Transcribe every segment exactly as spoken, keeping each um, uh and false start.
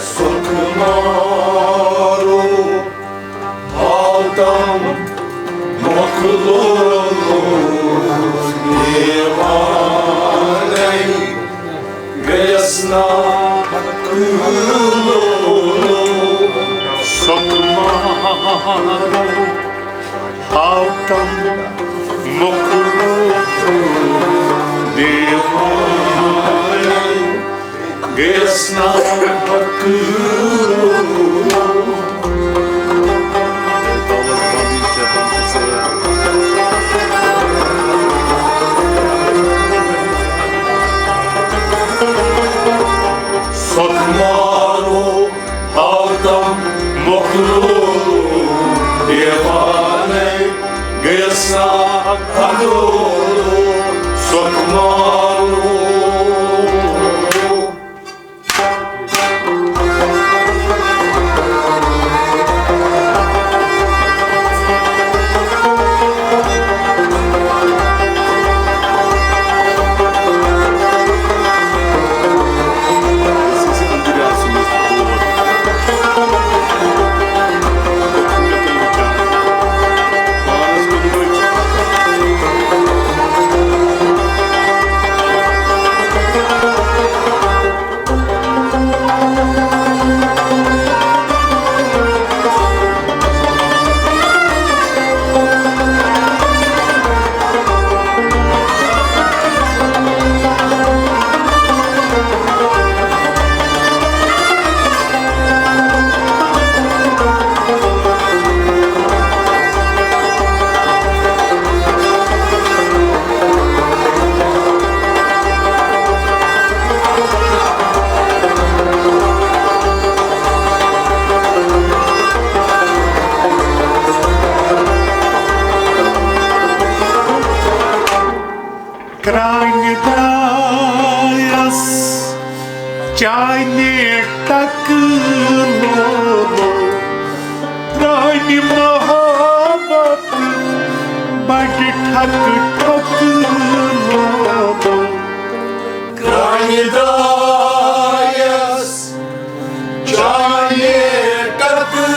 سۄکھ مارو ہاوتم مۄکلو دیوانَے گٔیَس نا مقلوب۔ سۄکھ مارو ہاوتم مۄکلو دیوانَے گٔیَس نا مقلوب۔ سۄکھ مارو ہاوتم مۄکلو دیوانَے گٔیَس نا مقلوب۔ سۄکھ مارو۔ کرٛانہِ درٛایس چانہِ ٹکہٕ لولو، پرٛانہِ محبت بڑِ ٹھکہٕ ٹھکہٕ لولو۔ کرٛانہِ درٛایس چانہِ ٹکہٕ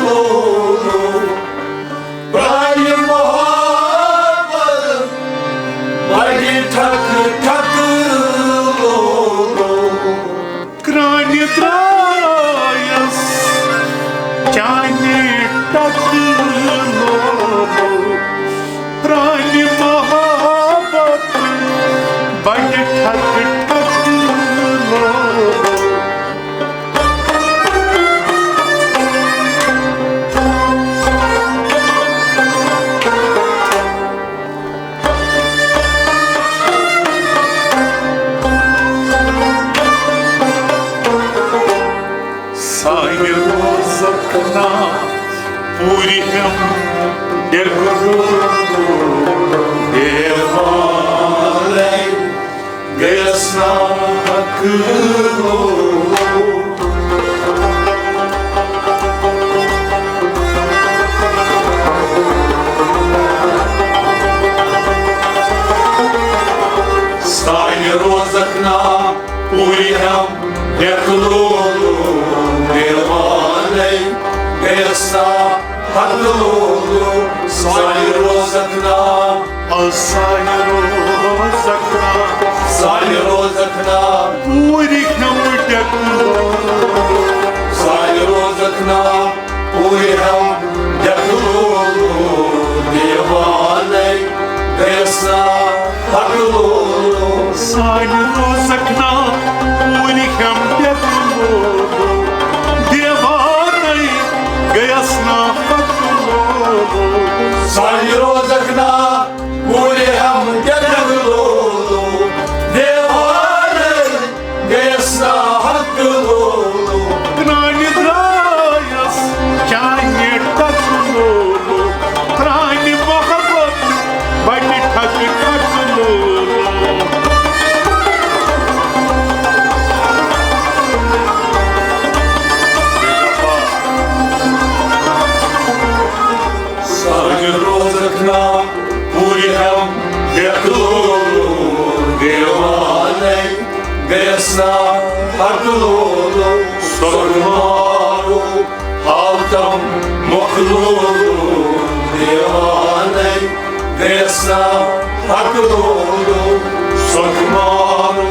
لولو، پرٛانہِ محبت بڑِ ٹھکہٕ ٹھکہٕ لولو۔ کرٛانہِ درٛایس چانہِ ٹکہٕ لولو، پرٛانہِ محبت بڑِ ٹھکہٕ ٹھکہٕ لولو۔ سانہِ روزک نا پوٗرِ ہٮ۪م ڈٮ۪کہٕ ڈول۔ دیوالے گٔیَس نا مقلوب۔ سانہِ روزک نا پوٗرِ ہٮ۪م ڈٮ۪کہٕ ڈول۔ دیوالے گٔیَس نا مقلوب۔ سانہِ روزک نا، سانہِ روزک نا، سانہِ روزک نا پوٗرِ ہٮ۪م ڈٮ۪کہٕ ڈول۔ سانہِ روزک نا پوٗرِ ہٮ۪م ڈٮ۪کہٕ ڈول۔ دیوالے گٔیَس نا مقلوب۔ سانہِ روزک نا پوٗرِ ہٮ۪م ڈٮ۪کہٕ ڈول۔ دیوالے گٔیَس نا مقلوب۔ سانہِ روزک نا پوٗرِ ہٮ۪م ڈٮ۪کہٕ ڈول۔ دیوالے گٔیَس نا مقلوب۔ کرٛانہِ درٛایس چانہِ ٹکہٕ ڈول، پرٛانہِ محبت بڑِ ٹھکہٕ ٹھکہٕ لولو۔ سانہِ روزک نا پوٗرِ ہٮ۪م ڈٮ۪کہٕ ڈول۔ دیوان حق لولو سۄکھ مارو، آو تم مۄکھ لولو دیوانَے، گٔیَس نا حق لولو سۄکھ مارو۔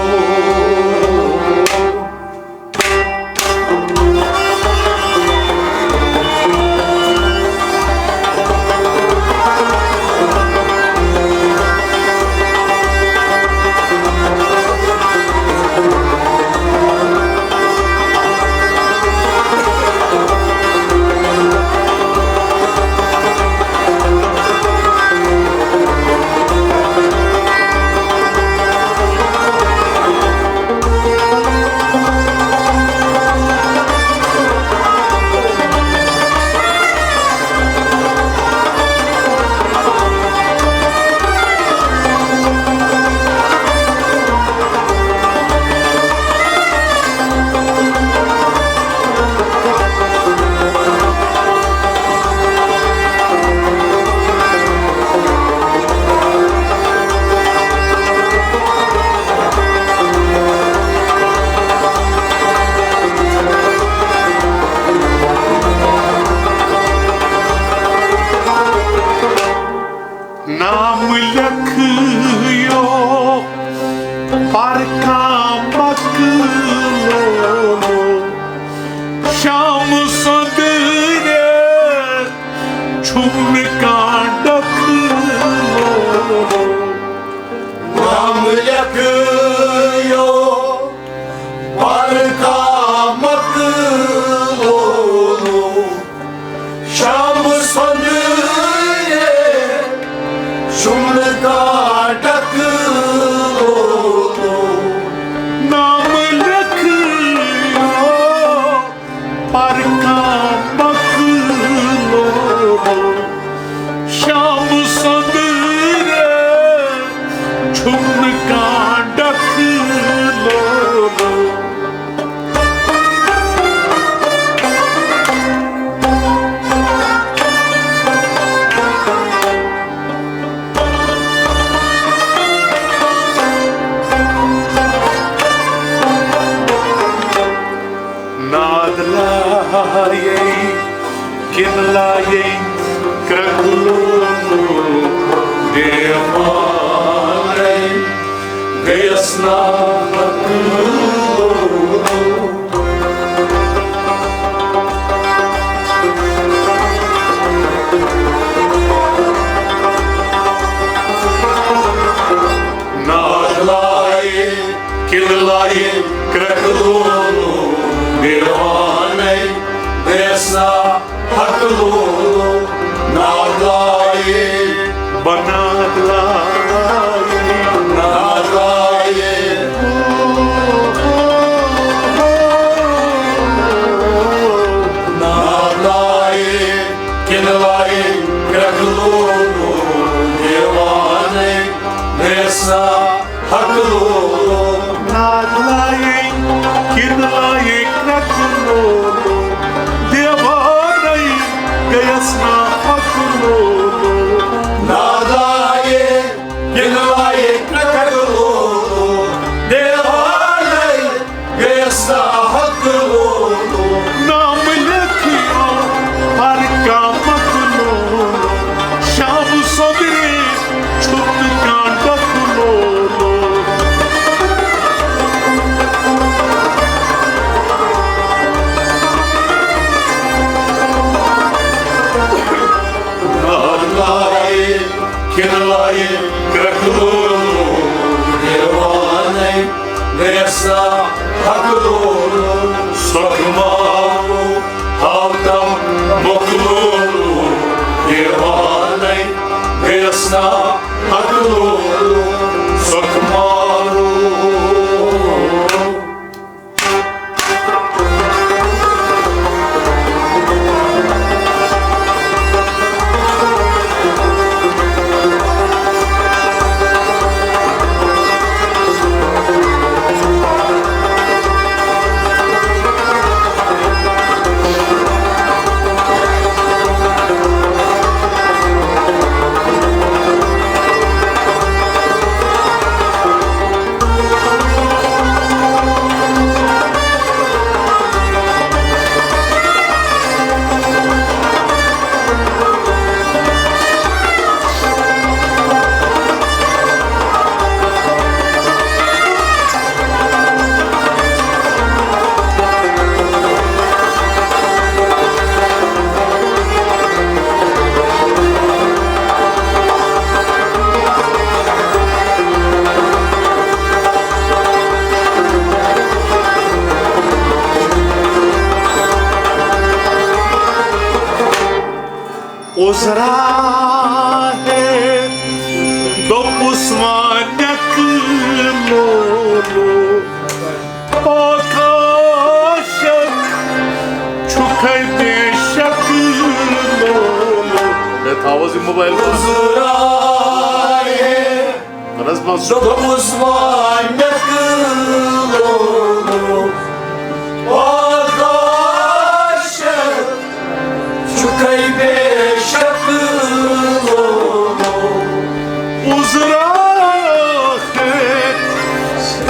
نام لیکھیو پر کانٛہہ مۄکلو، شام سۄندرِ چھُم نہٕ کانٛہہ ڈکھ لولو۔ نام لیکھیو پر کانٛہہ مۄکلو، شام سۄندرِ چھُم نہٕ کانٛہہ ڈکھ لولو۔ نام لیکھیو پر کانٛہہ مۄکلو، شام سۄندرِ چھُم نہٕ کانٛہہ ڈکھ لولو۔ ناد لایے، کِنہٕ لایے کرٛکھ لولو دیوانَے، گٔیَس نا حق لولو۔ ناد لایے، کِنہٕ لایے کرٛکھ لولو دیوانَے، گٔیَس نا حق لولو۔ ناد لایے، بناد لایے، ناد لایے، ناد لایے، کِنہٕ لایے کرٛکھ لولو دیوانَے، گٔیَس نا حق لولو۔ ناد لایے، کِنہٕ لایے کرٛکھ لولو دیوانَے، گٔیَس نا حق لولو۔ ناد لایے، کِنہٕ لایے کرٛکھ لولو دیوانَے، گٔیَس نا حق لولو۔ نام لیکھیو پر کانٛہہ مۄکلو، شام سۄندرِ چھُم نہٕ کانٛہہ ڈکھ لولو۔ ناد لایے، کِنہٕ لایے کرٛکھ لولو دیوانَے، گٔیَس نا حق لولو۔ سۄکھ مارو، آو تم مۄکھ لولو دیوانَے، گٔیَس نا حق لولو۔ سۄکھ مارو۔ ذرا ہے دوٚپُس وانٮ۪ک لولو، آکاشک چھُکھے بے شک لولو۔ ہے، تھاو حظ یہِ موبایل۔ ذرا ہے اہن حظ، بس۔ دوٚپُس وانٮ۪ک لولو، آکاشک چھُکھے بے شک لولو۔ عذرا ہے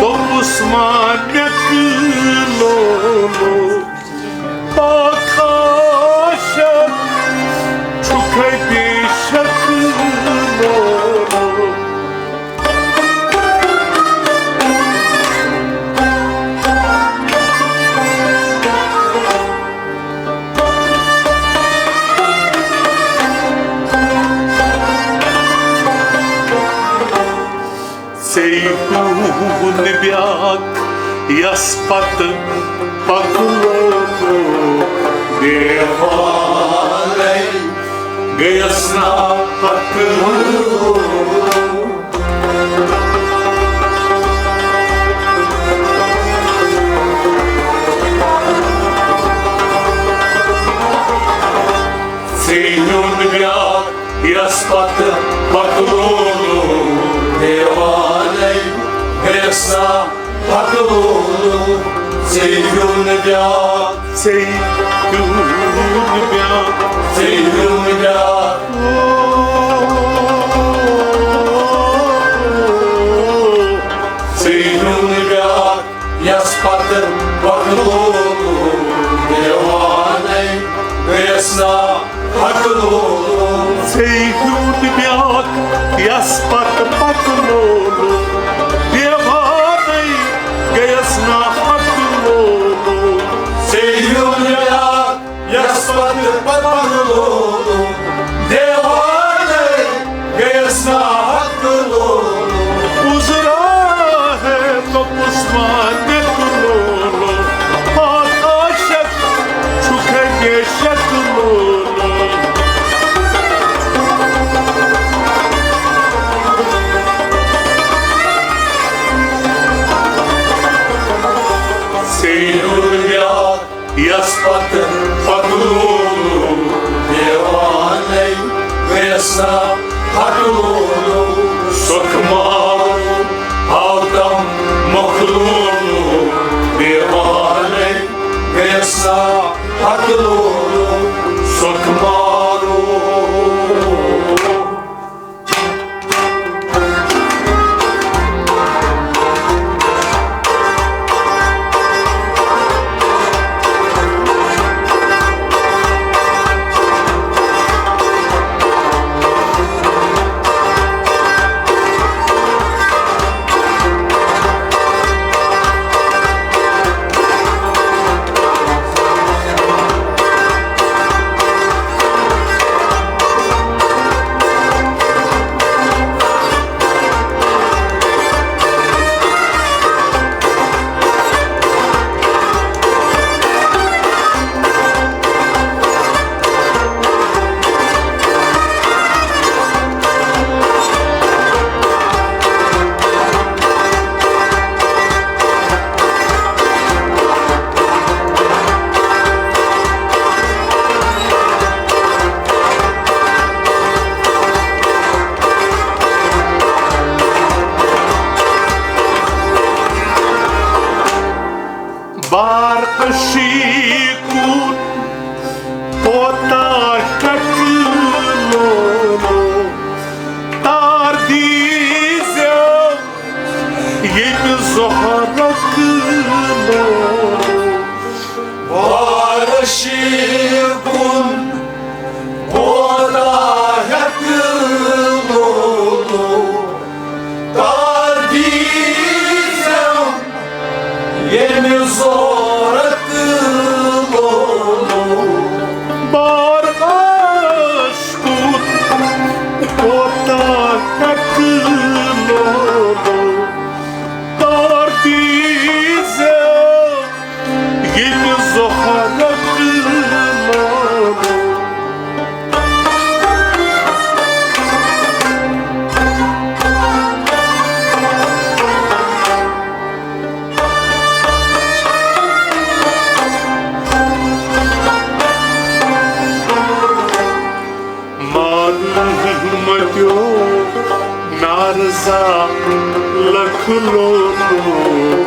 دوٚپُس وانٮ۪ک لولو، آکاشک چھُکھے بے شک لولو۔ ژے ہیوٗ نہٕ بیٛاکھ یَس پتہٕ پکہٕ لولو۔ دیوالے گٔیَس نا پتہٕ لولو۔ ژے ہیوٗ نہٕ بیٛاکھ یَس پتہٕ پکہٕ لولو۔ دیوالے گٔیَس نا پتہٕ لولو۔ ژے ہیوٗ نہٕ بیٛاکھ، ژے ہیوٗ نہٕ بیٛاکھ، ژے ہیوٗ نہٕ بیٛاکھ، ژے ہیوٗ نہٕ بیٛاکھ یَس پتہٕ پکہٕ لولو۔ دیوالے گٔیَس نا پتہٕ لولو۔ ژے ہیوٗ نہٕ بیٛاکھ یَس پتہٕ پکہٕ لولو۔ دیوالے گٔیَس نا پتہٕ لولو۔ ژے ہیوٗ نہٕ بیٛاکھ یَس پتہٕ پکہٕ لولو۔ دیوالے گٔیَس نا پتہٕ لولو۔ عذرا ہے دوٚپُس وانٮ۪ک لولو، آکاشک چھُکھے بے شک لولو۔ ژے ہیوٗ نہٕ بیٛاکھ یَس پتہٕ پکہٕ لولو۔ دیوالے گٔیَس نا پتہٕ لولو۔ سۄکھ مارو آو تَم مۄکھ لولو۔ دیوالے گٔیَس نا پتہٕ لولو۔ سۄکھ مارو۔ متیو نارزا لکھ لولو،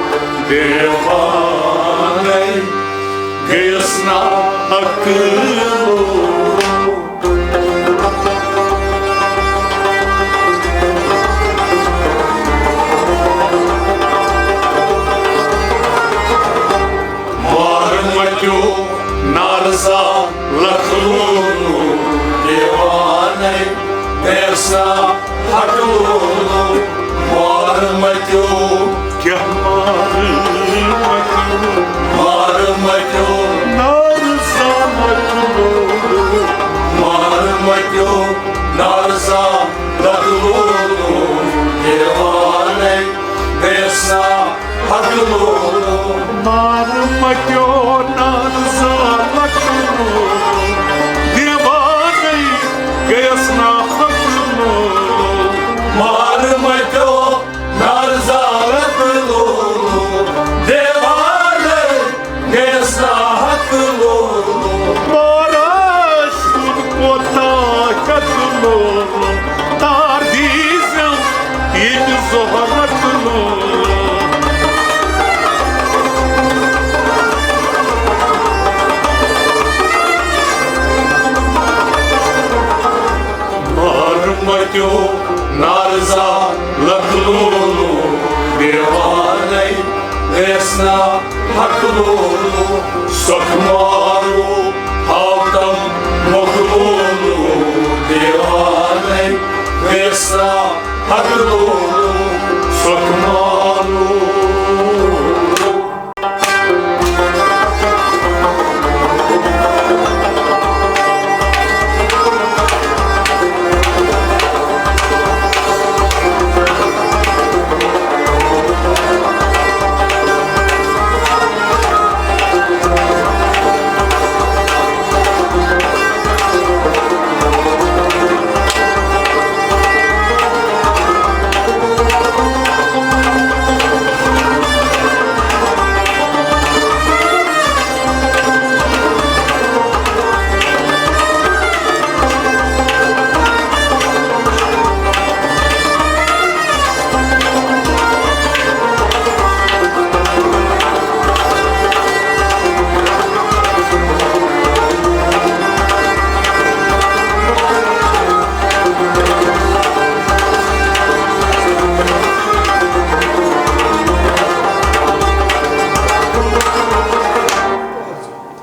دیوانے گٔیَس نا عقل لولو۔ مار متیو نارزا لکھ لولو، دیوانے گٔیَس نا عقل لولو۔ مار متیو، کیا مار متیو، مار متیو نارزا لکھ لولو۔ مار متیو نارزا لکھ لولو، دیوانے گٔیَس نا عقل لولو۔ مار متیو نارزا لکھ لولو، دیوانے گٔیَس نا عقل لولو۔ مار متیو نارزا لکھ لولو، دیوانے گٔیَس نا عقل لولو۔ مارا شُر کوتاہ ہٮ۪کہٕ لولو، تار دیٖزٮ۪م ییٚتہِ زہرَس لولو۔ مار متیو نارزا لکھ لولو، دیوانے گٔیَس نا عقل لولو۔ سۄکھ مارو ہاو تم مۄکھ لولو، دیوانے گٔیَس نا عقل لولو۔ سۄکھ مارو۔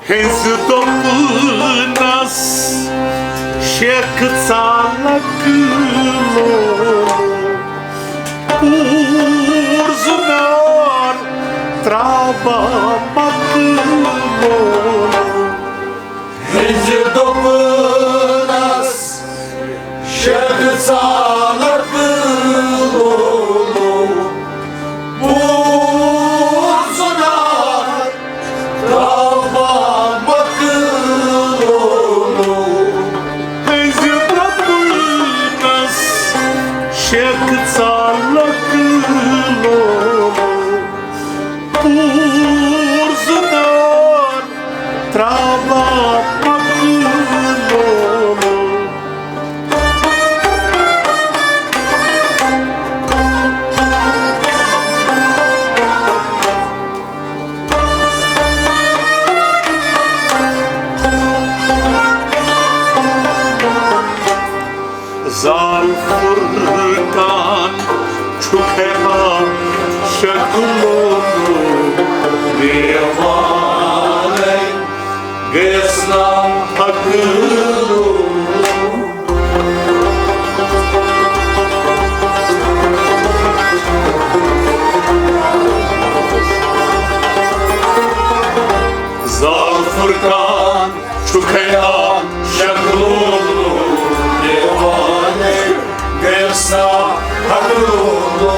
ہنزِ دوٚپنس، شیخ ژالک لولو، پوٗر زُنار ترٛاوان مۄکھ لولو۔ ہنزِ دوٚپنس، شیخ ژالک لولو، پوٗر زُنار ترٛاوان مۄکھ لولو۔ ہنزِ دوٚپنس، شیخ ژالک لولو، پوٗر زُنار ترٛاوان مۄکھ لولو۔ زال فرقان چھُکھ ہا شکلو دیوانے گٔیَس نا عقل لولو۔ زال فرقان چھُکھ ہا شکلو دیوانے گٔیَس نا عقل لولو۔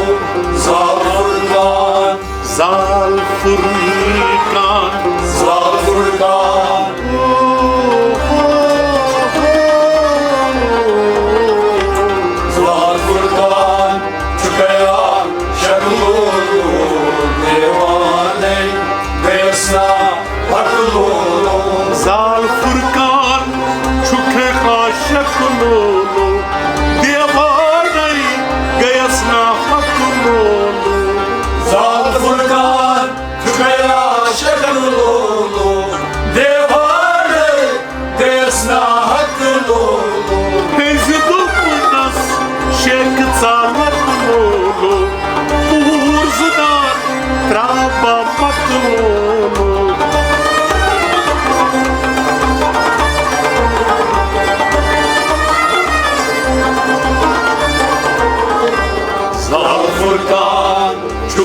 زال فرقان، زال فرقان، زال فرقان، زال فرقان چھُکھ ہا شکلو دیوانے گٔیَس نا عقل لولو۔ زال فرقان چھُکھ ہا شکلو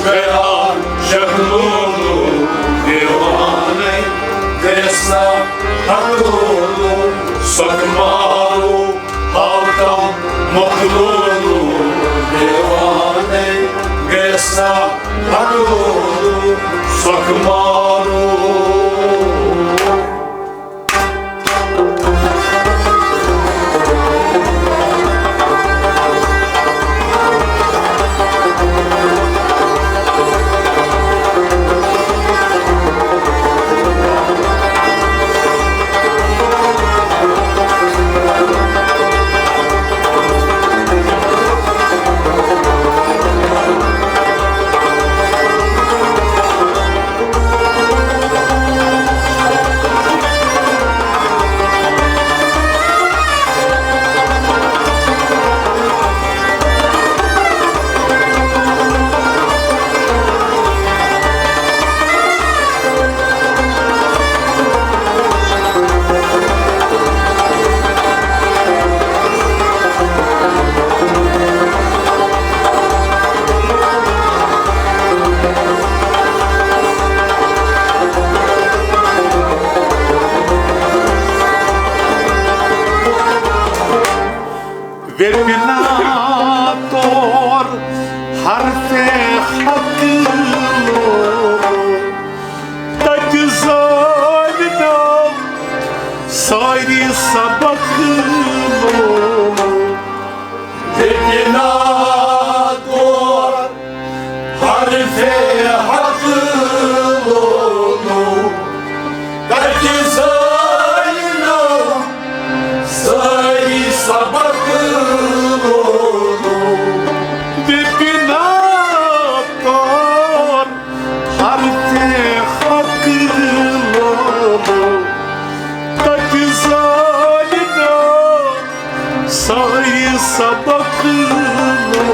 کران شکلولو دیوانے، گژھِ نا حقلولو سۄکھ مارو، آو تم مۄکلولو دیوانے، گژھِ نا حقلولو سۄکھ مارو۔ ویپنا طور حرف حق لو، تتہِ زٲلۍ نٲو سٲری سبق لو۔ ویپنا طور حرف حق لولو، تتہِ زٲلۍ نٲو سٲری سبق لولو۔ ویپنا طور حرف حق لولو، تتہِ زٲلۍ نٲو سٲری سبق لولو۔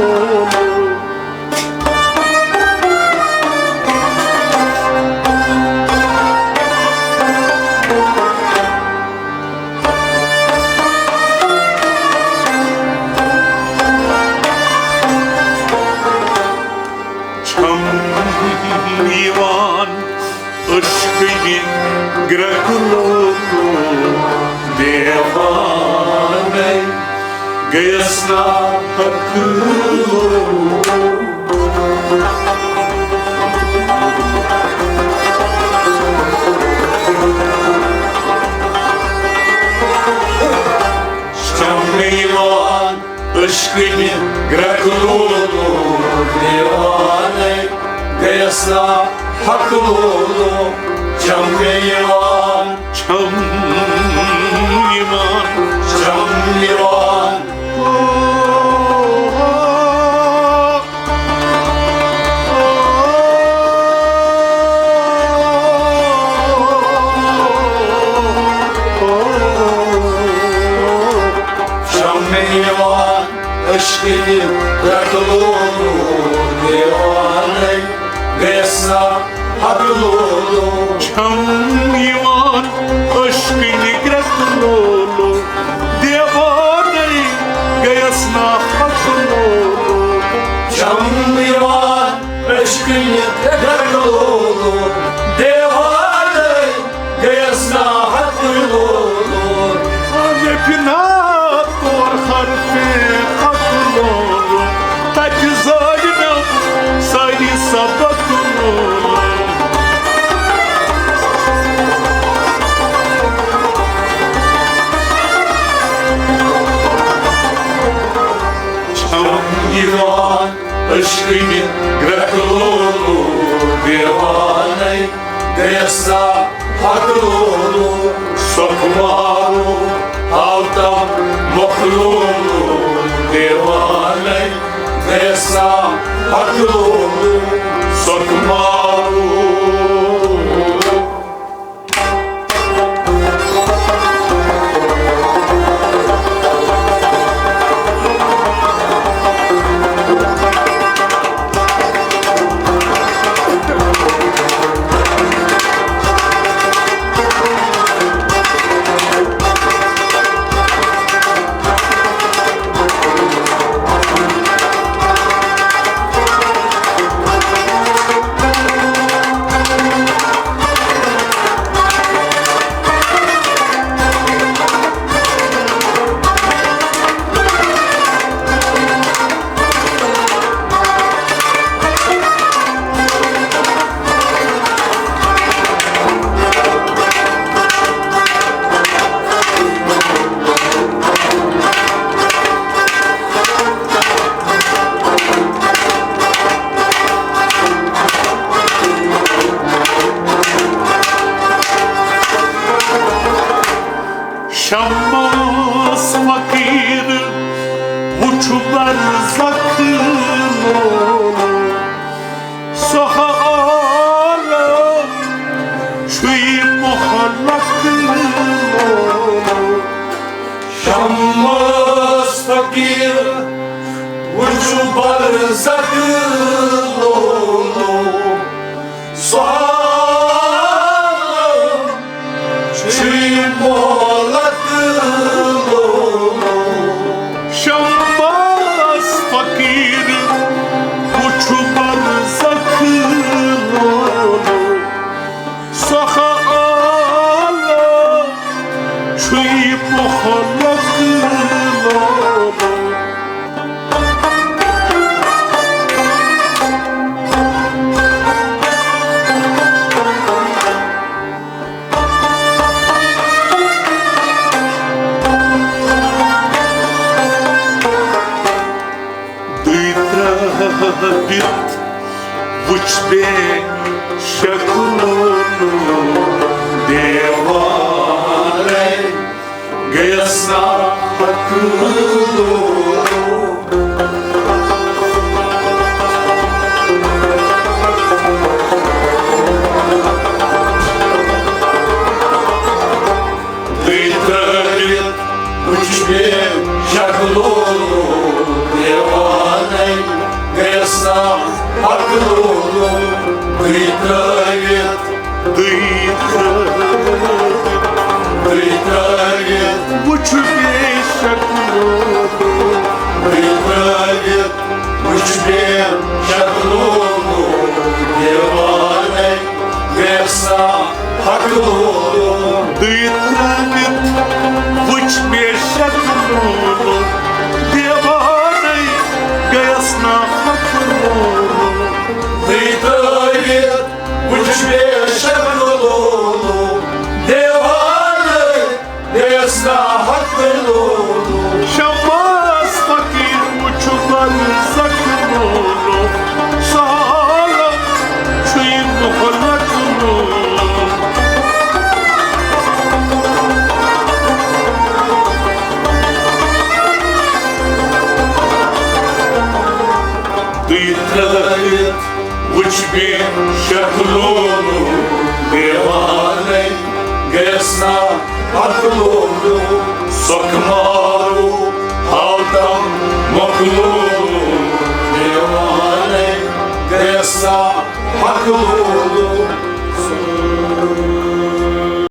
چھم یِوان عشقٕکۍ گرٛٮ۪کہٕ لولو، دیوانَے گٔیَس نا حق لولو۔ چھم یِوان عشقٕکۍ گرٛٮ۪کہٕ لولو، دیوانَے گٔیَس نا حق لولو۔ چھم یِوان، چھم یِوان، چھم یِوان۔ چھم یِوان عشقٕکۍ گرٛٮ۪کہٕ لولو، دیوانَے گٔیَس نا حق لولو۔ چھم یِوان عشقٕکۍ گرٛٮ۪کہٕ لولو، دیوانَے گٔیَس نا حق لولو۔ چھم یِوان عشقٕکۍ گرٛٮ۪کہٕ لولو، دیوانَے گٔیَس نا حق لولو۔ ویپنا طور حرف حق لولو، تتہِ زٲلۍ نٲو سٲری سبق لولو۔ چھم یِوان عشقٕکۍ گرٛٮ۪کہٕ لولو، دیوانَے گٔیَس نا حق لولو۔ سۄکھ مارو آو تم مۄکھ لولو، دیوانَے گٔیَس نا حق لولو۔ سۄکھ مارو۔ چھُ برزخ لولو، سُہ عالم چھُے مہلک لولو۔ شمس فقیر وٕچھُ برزخ لولو، سُہ عالم چھُے مہلک لولو۔ شمس فقیر وٕچھُ برزخ لولو، سُہ عالم چھُے مہلک لولو۔ دٕے ترٛٲوِتھ وٕچھ بے شکلو دیوانَے گٔیَس نا عقلو۔ تُہۍ ترٛٲوِتھ وٕچھ مےٚ شکلو دیوانَے گٔیَس نا عقلو۔ تُہۍ ترٛٲوِتھ، تُہۍ ترٛٲوِتھ، تُہۍ ترٛٲوِتھ وٕچھ مےٚ شکلو۔ تُہۍ ترٛٲوِتھ وٕچھ مےٚ شکلو دیوانَے گٔیَس نا عقلو۔ دٕے ترٛٲوِتھ وٕچھ مےٚ شکلو دیوانَے گٔیَس نا عقلو۔ دٕے ترٛٲوِتھ وٕچھ مےٚ شکلو دیوانَے گٔیَس نا عقلو۔ شمس فقیر وٕچھُ برزخ لولو، سُہ عالم چھُے مہلک لولو۔ تُہۍ ترٛٲوِتھ وٕچھ مےٚ شکلو دیوانَے گٔیَس نا عقلو۔ سۄکھ مارو ہاو تم مۄکلو دیوانَے گٔیَس نا عقلو۔